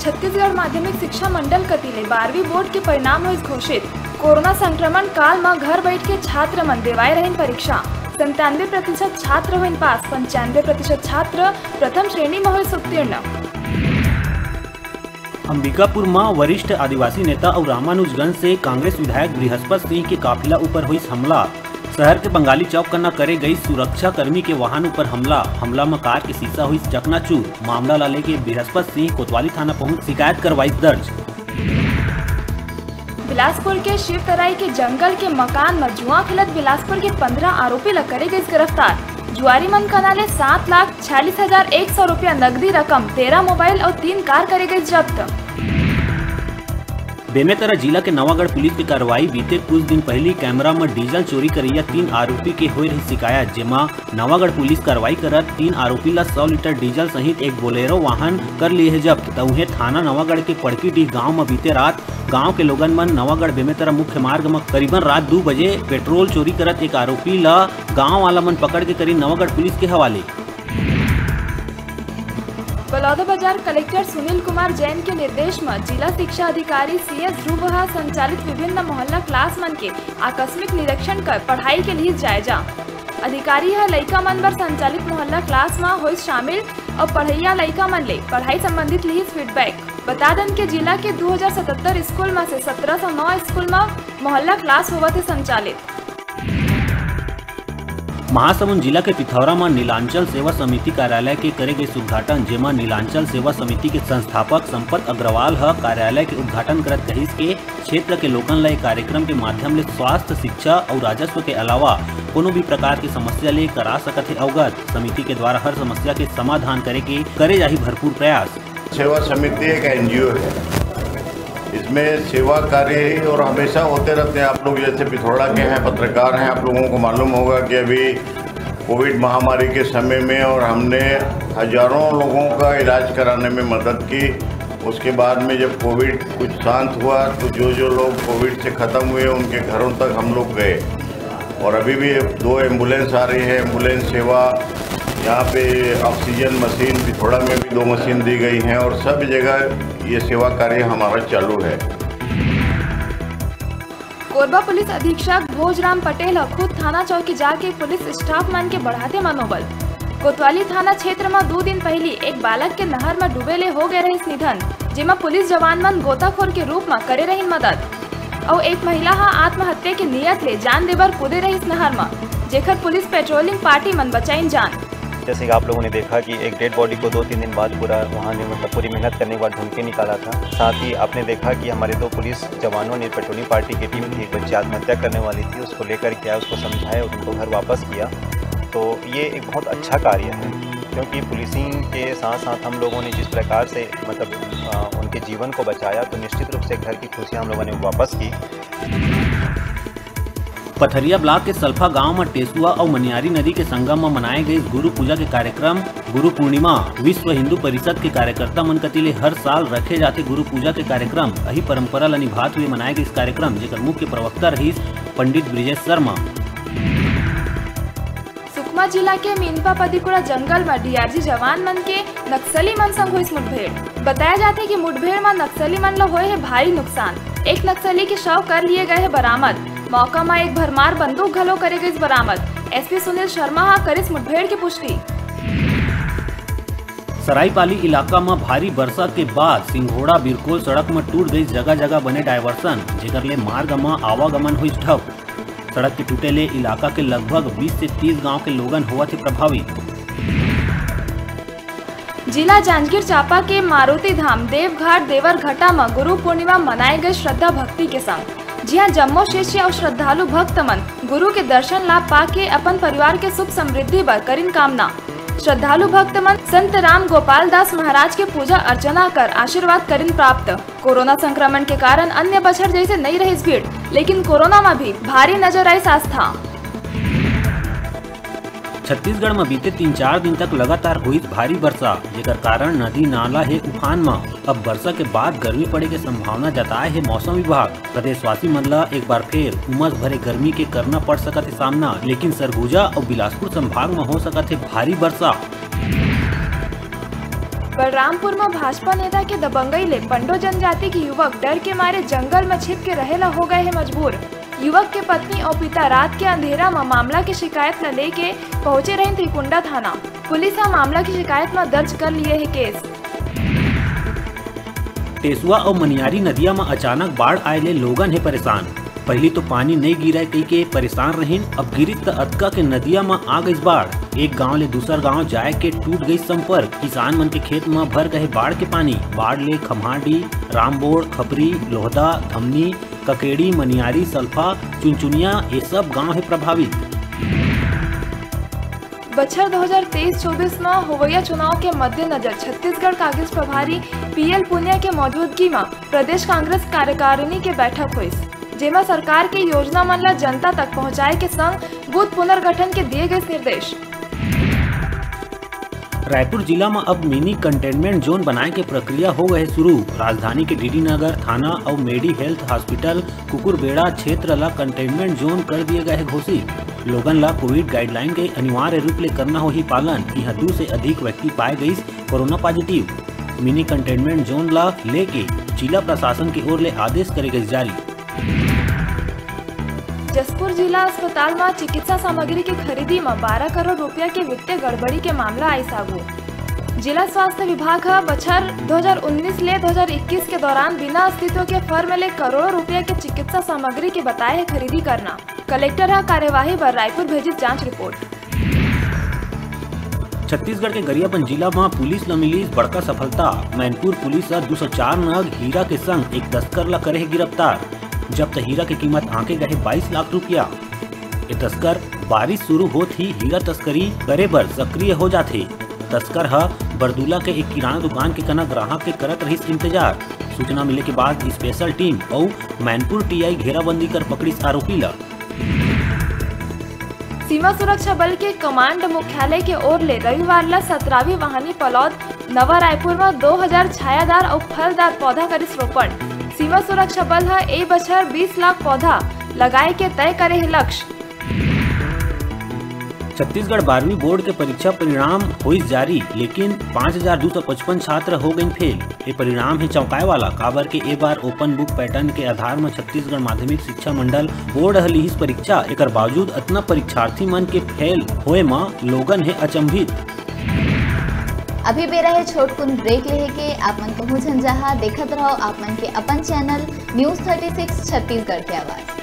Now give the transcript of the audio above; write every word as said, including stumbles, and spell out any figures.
छत्तीसगढ़ माध्यमिक शिक्षा मंडल कति ले बारहवीं बोर्ड के परिणाम होइस घोषित। कोरोना संक्रमण काल म घर बैठ के छात्र मन देवाए रहिन परीक्षा। संतानवे प्रतिशत छात्र होइन पास, पंचानवे प्रतिशत छात्र प्रथम श्रेणी म होइस उत्तीर्ण। अंबिकापुर म वरिष्ठ आदिवासी नेता अउ रामानुजगंज से कांग्रेस विधायक बृहस्पत सिंह के काफिला ऊपर होइस हमला। शहर के बंगाली चौक कना करे गई सुरक्षा कर्मी के वाहन ऊपर हमला। हमला म कार के शीशा होइस चकनाचूर। मामला ला लेके बृहस्पत सिंह कोतवाली थाना पहुंच शिकायत करवाइस दर्ज। बिलासपुर के शिवतराई के जंगल के मकान म जुआ खेलत बिलासपुर के पंद्रह आरोपी ला करे गइस गिरफ्तार। जुआरी मन कना ले सात लाख छियालीस हजार एक सौ रुपया नकदी रकम, तेरह मोबाइल अउ तीन कार करे गइस जब्त। बेमेतरा जिला के नवागढ़ पुलिस के कार्रवाई। बीते कुछ दिन पहिली कैमरा म डीजल चोरी करइया तीन आरोपी के होए रही शिकायत, जेमा नवागढ़ पुलिस कार्रवाई करत तीन आरोपी ला सौ लीटर डीजल सहित एक बोलेरो वाहन कर लिए हे जब्त। त उहें थाना नवागढ़ के पड़कीडीह गांव म बीते रात गांव के लोगन मन नवागढ़ बेमेतरा मुख्य मार्ग म करीबन रात दू बजे पेट्रोल चोरी करत एक आरोपी ला गांव वाला मन पकड़ के करीन नवागढ़ पुलिस के हवाले। बलौदाबाजार कलेक्टर सुनील कुमार जैन के निर्देश म जिला शिक्षा अधिकारी सीएस ध्रुव ह संचालित विभिन्न मोहल्ला क्लास मन के आकस्मिक निरीक्षण कर पढ़ाई के लिहिस जायजा। अधिकारी ह लइका मन बर संचालित मोहल्ला क्लास म होइस शामिल अउ पढ़इया लइका मन ले पढ़ाई संबंधित लिहिस फीडबैक। बता दन के जिला के दू हजार सतहत्तर स्कूल म से सत्रह सौ नौ स्कूल म मोहल्ला क्लास होवत हे संचालित। महासमुंद जिला के पिथौरा म नीलांचल सेवा समिति कार्यालय के करे गइस उद्घाटन, जेमा नीलांचल सेवा समिति के संस्थापक संपत अग्रवाल ह कार्यालय के उद्घाटन करत कहिस के क्षेत्र के लोगन ल ए कार्यक्रम के माध्यम ले स्वास्थ्य, शिक्षा अउ राजस्व के अलावा कोनो भी प्रकार के समस्या ले करा सकत हे अवगत। समिति के द्वारा हर समस्या के समाधान करे के करे जाही भरपूर प्रयास। सेवा समिति एक एनजीओ है, इसमें सेवा कार्य ही और हमेशा होते रहते हैं। आप लोग जैसे पिथौरा के हैं, पत्रकार हैं, आप लोगों को मालूम होगा कि अभी कोविड महामारी के समय में और हमने हजारों लोगों का इलाज कराने में मदद की। उसके बाद में जब कोविड कुछ शांत हुआ तो जो जो लोग कोविड से ख़त्म हुए उनके घरों तक हम लोग गए। और अभी भी दो एम्बुलेंस आ रही है, एम्बुलेंस सेवा, यहाँ पे ऑक्सीजन मशीन, पिथौरा में भी दो मशीन दी गई हैं और सब जगह ये सेवा कार्य हमारा चालू है। कोरबा पुलिस अधीक्षक भोजराम पटेल ह खुद थाना चौकी जाके पुलिस स्टाफ मन के बढ़ाते मनोबल। कोतवाली थाना क्षेत्र म दू दिन पहिली एक बालक के नहर म डूबे ले हो गए रहिस निधन, जेमा पुलिस जवान मन गोताखोर के रूप म करे रहिन मदद। अउ एक महिला ह आत्महत्या के नियत ले जान देबर कूदे रहिस नहर म, जेखर पुलिस पेट्रोलिंग पार्टी मन बचाइन जान। जैसे कि आप लोगों ने देखा कि एक डेड बॉडी को दो तीन दिन बाद पूरा वहाँ ने, मतलब, पूरी मेहनत करने के बाद ढूंढ के निकाला था। साथ ही आपने देखा कि हमारे दो पुलिस जवानों ने, पेट्रोलिंग पार्टी की टीम थी, एक बच्ची आत्महत्या करने वाली थी, उसको लेकर के आए, उसको समझाया, उनको घर वापस किया। तो ये एक बहुत अच्छा कार्य है, क्योंकि पुलिसिंग के साथ साथ हम लोगों ने जिस प्रकार से, मतलब, अ, उनके जीवन को बचाया, तो निश्चित रूप से घर की खुशियाँ हम लोगों ने वापस की। पथरिया ब्लॉक के सल्फा गांव म टेसुआ अउ मनियारी नदी के संगम म मनाए गए गुरु पूजा के कार्यक्रम। गुरु पूर्णिमा विश्व हिंदू परिषद के कार्यकर्ता मन कति ले हर साल रखे जाथे गुरु पूजा के कार्यक्रम। यही परंपरा ल निभात हुए मनाए गए इस कार्यक्रम, जेकर मुख्य प्रवक्ता रहिस पंडित ब्रिजेश शर्मा। सुकमा जिला के मीनपा पदीकुड़ा जंगल म डीआरजी जवान मन के नक्सली मन संग होइस मुठभेड़। बताया जाथे कि मुठभेड़ म नक्सली मन ल होए हे भारी नुकसान। एक नक्सली के शव कर लिए गए हे बरामद। मौका म एक भरमार बंदूक घलो करे गइस बरामद। एसपी सुनील शर्मा ह करिस मुठभेड़ के पुष्टि। सरायपाली इलाका म भारी बरसा के बाद सिंघोड़ा बिरकोल सड़क म टूट गइस जगह-जगह बने डायवर्सन, जेकर ले मार्ग म आवागमन होइस ठप। सड़क के टूटे ले इलाका के लगभग बीस से तीस गांव के लोगन होवत हे प्रभावित। जिला जांजगीर चांपा के मारुति धाम देवघाट देवरघटा म गुरु पूर्णिमा मनाए गए श्रद्धा भक्ति के संग, जिहां जम्मो शिष्य अउ श्रद्धालु भक्त मन गुरु के दर्शन लाभ पाके अपन परिवार के सुख समृद्धि बर करिन कामना। श्रद्धालु भक्त मन संत राम गोपाल दास महाराज के पूजा अर्चना कर आशीर्वाद करिन प्राप्त। कोरोना संक्रमण के कारण अन्य बछर जैसे नइ रहिस भीड़, लेकिन कोरोना म भी भारी नजर आइस आस्था। छत्तीसगढ़ म बीते तीन चार दिन तक लगातार होइस भारी बरसा, जेकर कारण नदी नाला हे उफान म। अब बरसा के बाद गर्मी पड़े के संभावना जताए हे मौसम विभाग। प्रदेशवासी मन ल एक बार फेर उमस भरे गर्मी के करना पड़ सकत हे सामना, लेकिन सरगुजा अउ बिलासपुर संभाग म हो सकत हे भारी बरसा। बलरामपुर म भाजपा नेता के दबंगई ले पंडो जनजाति के युवक डर के मारे जंगल म छिप के रहे ला हो गए हे मजबूर। युवक के पत्नी अउ पिता रात के अंधेरा म मामला के शिकायत ला लेके पहुंचे रहिन त्रिकुंडा थाना। पुलिस ह मामला के शिकायत म दर्ज कर लिए हे केस। टेसुआ अउ मनियारी नदिया म अचानक बाढ़ आए ले लोगन हे परेशान। पहिली तो पानी नइ गिरय कहिके परेशान रहिन, अब गिरिस त अतका के नदिया म आ गइस बाढ़। एक गांव ले दूसर गांव जाए के टूट गइस संपर्क। किसान मन के खेत म भर गए बाढ़ के पानी। बाढ़ ले खम्हारडीह, रामबोड़, खपरी, लोहदा, धमनी, ककेड़ी, मनियारी, सल्फा, चुनचुनिया, ये सब गांव हे प्रभावित। बछर दो हज़ार तेईस चौबीस म होवइया चुनाव के मद्देनजर छत्तीसगढ़ कांग्रेस प्रभारी पीएल पुनिया के मौजूदगी म प्रदेश कांग्रेस कार्यकारिणी के बैठक होइस, जेमा सरकार के योजना मन ल जनता तक पहुंचाए के संग बूथ पुनर्गठन के दिए गए निर्देश। रायपुर जिला म अब मिनी कंटेनमेंट जोन बनाए के प्रक्रिया हो गए शुरू। राजधानी के डीडी नगर थाना अउ मेडी हेल्थ हॉस्पिटल कुकुरबेड़ा क्षेत्र ला कंटेनमेंट जोन कर दिए गए हे घोषित। लोगन ला कोविड गाइडलाइन के अनिवार्य रूप ले करना होही पालन। इहां दू से अधिक व्यक्ति पाए गइस कोरोना पॉजिटिव। मिनी कंटेनमेंट जोन ला लेके जिला प्रशासन के ओर ले आदेश करे गइस जारी। जशपुर जिला अस्पताल म चिकित्सा सामग्री के खरीदी म बारह करोड़ रुपया के वित्तीय गड़बड़ी के मामला आइस आगू। जिला स्वास्थ्य विभाग ह बछर दो हज़ार उन्नीस ले दो हज़ार इक्कीस के दौरान बिना अस्तित्व के फर्म ले करोड़ों रुपया के चिकित्सा सामग्री के बताए हे खरीदी करना। कलेक्टर ह कार्यवाही बर रायपुर भेजिस जांच रिपोर्ट। छत्तीसगढ़ के गरियाबंद जिला म पुलिस ल मिलिस बड़का सफलता। मैनपुर पुलिस ह दू सौ चार नग हीरा के संग एक तस्कर ल करे हे गिरफ्तार। जब्त हीरा के कीमत आंके गए बाईस लाख रुपया। ये तस्कर बारिश शुरू होत ही हीरा तस्करी करे बर सक्रिय हो जाथे। तस्कर ह बरदुला के एक किराना दुकान के कना ग्राहक के करत रहिस इंतजार। सूचना मिले के बाद स्पेशल टीम अउ मैनपुर टीआई घेराबंदी कर पकड़िस आरोपी ल। सीमा सुरक्षा बल के कमांड मुख्यालय के ओर ले रविवार ल सतरावीं वाहनी पलौद नवा रायपुर म दो हज़ार छायादार अउ फलदार पौधा करिस रोपण। सीमा सुरक्षा बल ह ए बछर बीस लाख पौधा लगाए के तय करे हे लक्ष्य। छत्तीसगढ़ बारहवीं बोर्ड के परीक्षा परिणाम होइस जारी, लेकिन पाँच हजार दू सौ पचपन छात्र हो गइन फेल। ये परिणाम हे चौंकाए वाला, काबर के ए बार ओपन बुक पैटर्न के आधार म छत्तीसगढ़ माध्यमिक शिक्षा मंडल बोर्ड ह लिहिस परीक्षा। एकर बावजूद अतना परीक्षार्थी मन के फेल होए म लोगन हे अचंभित। अभी बेरा हे छोटकुन ब्रेक लेहे के। आप मन कहूँ झन जहा, देखत रहो आप मन के अपन channel news thirty six Chhattisgarh के आवाज़।